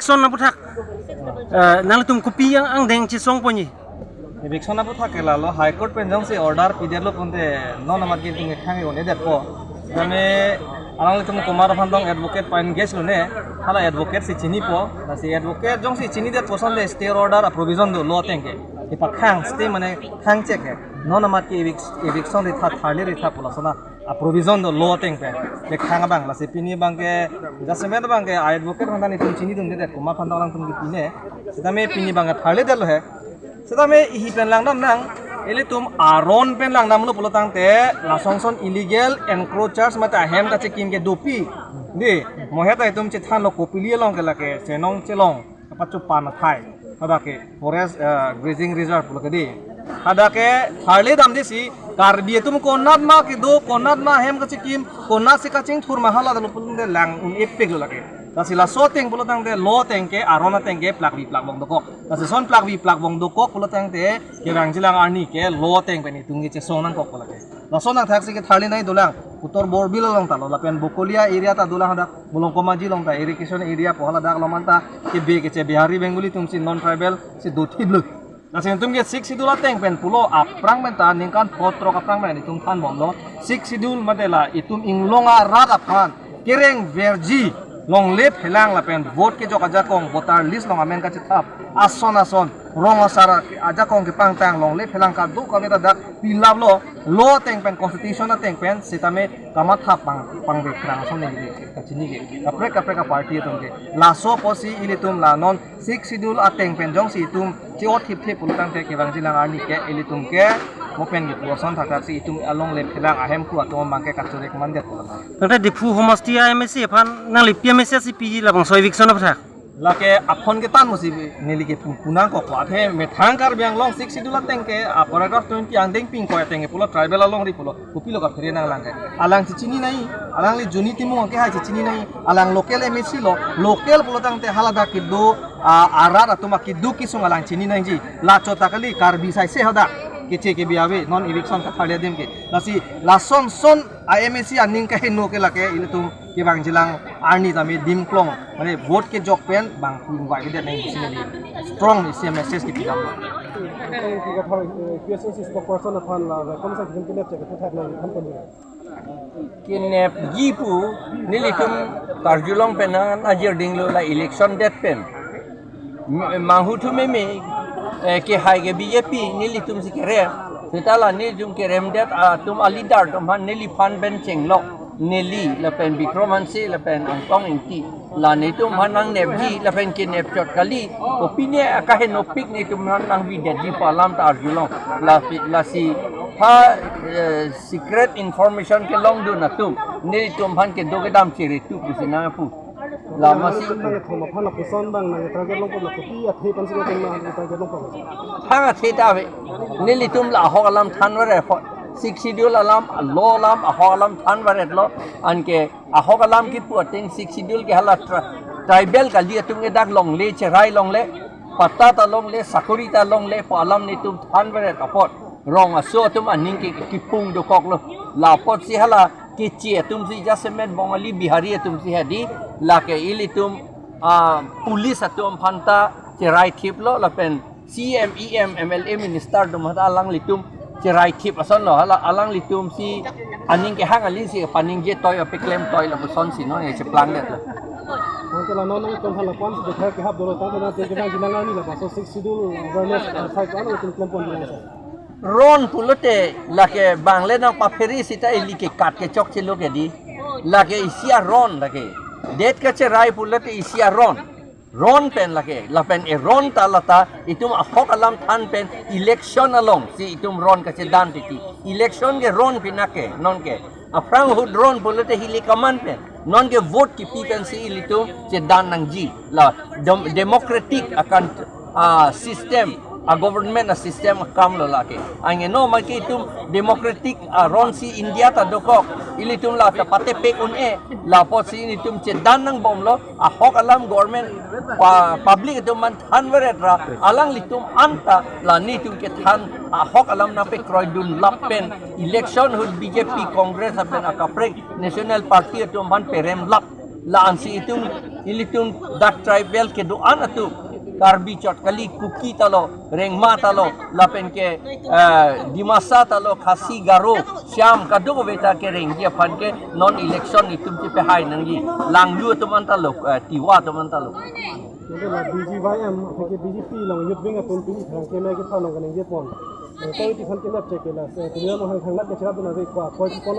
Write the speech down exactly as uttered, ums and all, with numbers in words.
Eviction aputhak, eh, nanglitum kopi angdeng chesong ponji? Eviction aputhak ke lalo High Court pen jongsi order pidetlo pute non amat ke tingke khang yo ne detpo. Kami alanglitum komat aphan tong advocate pa-engage lone, hala advocate si chinipo, lasi advocate jongsi chinidetpo asonte stay order a-provision do law ateng ke. Ipakhang stay mane khang chek ke. Non amat ke evic-, eviction ritha, tharle ritha pu lason a-provision do law ateng pen. Ke khang abang, lasi pini abang ke, jasemet abang ke, advocate aphan ta netum chinidundedet, komat aphan ta alangtum kipine. Setame pini abang ke tharledetlo he. Setame ihi pen langdam nang, ilitum aron pen langdamlo pulo tangte, lasonson illegal encroachers mate ahem kachekim ke dopik. Dei, mo heta itum chethanlo Kopili along ke lake, Chenong Chelong, kapachupan athai. Hadak ke forest, eh, grazing reserve pulo ke dei. Hadak ke tharledamde si, Karbi atum konat ma kedo, konat ma ahem kachekim, konat si kachingthur ma hala dalo pulo tangte lang un-epiklo lake. Lasi laso ateng pulo tangte law ateng ke, aron ateng ke plakvi plakvong dokok. Lasi son plakvi plakvong dokok pulo tangte kevangjilang arni ke law ateng pen itum ke chesong nangkok pulo ke. Lason athaksi ke tharle nai dolang. Uttor Borbil along ta lo, lapen Bokolia area ta dolang hadak, Bolongkomaji along ta irrigation area pu hala dak along manta kebe keche Bihari Bengali atum si non tribal si dothiplo. Lasi itum ke Sixth Schedule ateng pen pulo aphrang pen ta ningkan phongo throk aphrang pen itum thanbomlo. Sixth Schedule mate la itum inglong arat aphan kereng verji longle phelang lapen vote kejok ajakong voter list along amen kachethap ason ason rong asar ajakong kepangtang longle phelang kadokave ta dak pilaplo, law ateng pen constitution ateng pen setame kamathap pang pangvekrang ason neli kachini ke kaprek kaprek a-party atum ke. Laso apotsi ilitum la non Sixth Schedule ateng pen jongsi itum che-othipthip pulo tangte kevangjilang arni ke ilitum ke mo pen kipu ason thakthak si itum alongle phelang ahemphu atum abang ke kachorek mandet pulo tang. Tangte Diphu homosti a-M A C aphan nangli P M A C si piji labangso eviction aputhak? Lake aphon ketan mo si neli ke pu-, punangkokpo. Athe methang Karbi Anglong Sixth Schedule ateng ke, ah, paragraph twenty angdeng pingkoi ateng ke pulo tribal alongri pulo. Kopilo kaphere nanglang ke. Alang chechini nai, alangli Juni Timung ke hai chechini nai, alang local M A C lo, local pulo tangte hala dak kedo, ah, arat atum akeduk kesung alang chini nangji. Lacho ta kali Karbi saise hadak keche kebi ave, non eviction katharle adim ke. Lasi lasonson a-M A C aning kaheno ke lake ilitum kevangjilang arni tame dimklong, mane vote kejok pen bang pung vai kedet nang isi neli strong isi message kipidamlo. Tang ki kathar, eh, P S A C spokesperson aphan la, la, kami sa kidim kinet cek kethat nang than pon. Kenepji pu nelitum karjulong pen nang ajir dinglo la election det pen. M-, manghu thu meme, eh, kehai ke B J P nelitum si kerem. Seta la nelitum keremdet atum a-leader atum aphan neliphan pen chenglok. Neli lapen Bikram Hanse lapen Angtong Ingti. La netum aphan nangnepji lapen kenep chot kali. Kopine akahenopik netum aphan nangvidetji pu alam ta arjulong. La pi-, lasi ha, eh, secret information kelongdun atum nelitum aphan kedo kedam chiri tu pusi nangpu. La masi nangtum aphan lapuson bang nang target longpo, la kopi athe pensi nangtum target longpo? Thang athe ta ave. Nelitum la ahok alam thanvaret apot. Sixth Schedule alam, law alam, ahok alam thanvaretlo. Anke ahok alam kipu ateng Sixth Schedule ke hala tri-, tribal kali atum ke dak longle, cherai longle, patta ta longle, sakori ta longle pu alam netum thanvaret apot rong aso atum aning ke kipung dokoklo. La apotsi hala keche atum si jasemet Bongali Bihari atum si hedi, lake ilitum, ah, police atum aphan ta cherai thiplo lapen C M, E M, M L A, minister atum aphan ta alanglitum cherai thip asonlo, hala alanglitum si aning kehang aling si paningje toi apeklem toi lapuson si non cheplangdetlo. Anke la non nangtum aphan lapuson si dekha kehap dolo tangte nangtum kevangjilang arni labangso Sixth Schedule awareness, ah, site ano tum klem pon dolo. Ron pulote lake bang le nangpaphere seta ili kekat kechok chelo ke dei. Lake isi aron lake. Det kacherai pulote isi aron. Ron pen lake. Lapen eron ta lata itum ahok alam than pen election alongsi itum ron kachedan titi. Election ke ron pinake non ke. Aphrang ahut ron pulote hili kaman pen. Non ke vote kipi pensi ilitum chedan nangji. La dem-, democratic akan, ah, system, a-government a-system akamlo lake. Angno ma ke itum democratic aron si India ta dokok. Ilitum la ta patepek un-e. La apotsi ilitum chedan nangbomlo. Ahok alam government pa-, public atum aphan thanvaret ra. Alanglitum anta la netum kethan ahok alam nangpekroidun lap pen. Election ahut B J P, Congress lapen akaprek National Party atum aphan perem lap. La-ansi itum, ilitum dak tribal kedo-an atum, Karbi chot kali, Kuki ta lo, Rengma ta lo, lapen ke eh, Dimasa ta lo, Khasi, Garo, Siam, kadokave ta kerengji aphan ke non election itum chepahai nangji. Langlu atum an ta lo, eh, Tiwa atum an ta lo. Nangke la B G Y M, aphi ke B J P along youth wing atum pini thrang keme kepha along kaningje pon. Nangke iti phan keme check ke la, eh, pini along hang hang lak ke cherap na ve kwa, kwa si pon